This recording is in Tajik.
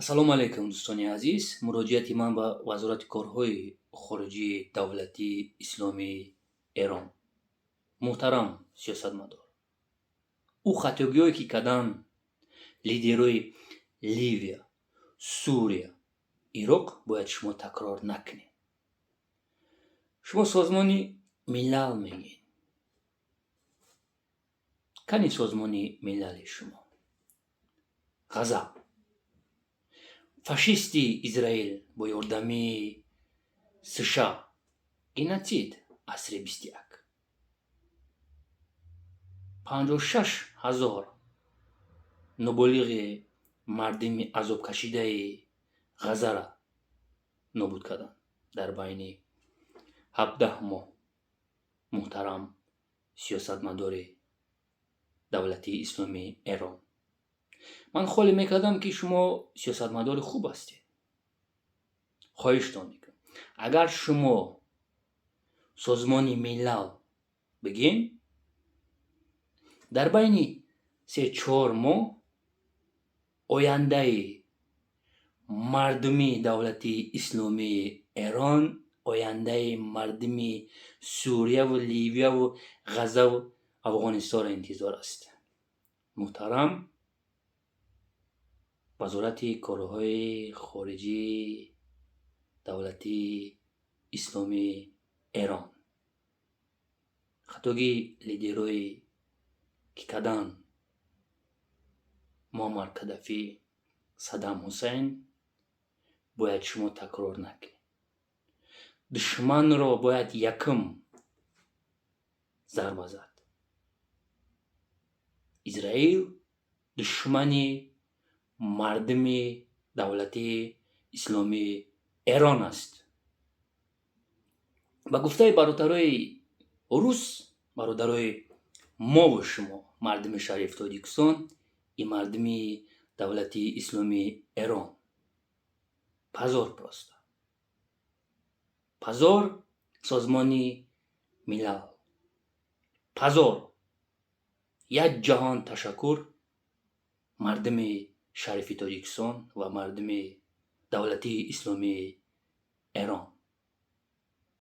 Ассалому алайкум, дӯстони азиз. Муроҷиати ман ба Вазорати корҳои хориҷии давлатии исломии Эрон. Муҳтарам сиёсатмадор, ӯ хатогиҳое, ки кардан лидерои Ливия, Сурия, Ироқ, бояд шумо такрор накунед. Шумо Созмони Милал мегӯед. Кани Созмони Милали шумо? Ғазаб, фашисти Израил бо ёрдамии США, геноцид асри 21, 56 000 ноболиғи мардими азобкашидаи Ғаззара нобуд карданд дар байни 17 моҳ. Муҳтарам сиёсатмадори давлатии исломии Эрон, ман холе мекардам, ки шумо сиёсатмадори хуб ҳастед. Хоҳиштон мекунам, агар шумо Созмони Милал бигем, дар байни 3-4 моҳ ояндаи мардуми давлати исломии Эрон, ояндаи мардуми Сурияву Ливияву Ғаззаву Афғонистонро интизор аст. Муҳтарам Вазорати корҳои хориҷии давлатии исломии Эрон, хатогии лидерое, ки кардан Муаммар Кадафӣ, Саддам Ҳусайн, бояд шумо такрор накунед. Душманро бояд якум зарба зад. Израил душмани мардуми давлатии исломии Эрон аст. Ба гуфтаи бародарои рус, бародарои мову шумо, мардуми шариф Тоҷикистон и мардуми давлати исломии Эрон, позор, просто позор. Созмони Милал позор. Як ҷаҳон ташаккур, мардуми шарифи Тоҷикистон ва мардуми давлатии исломии Эрон.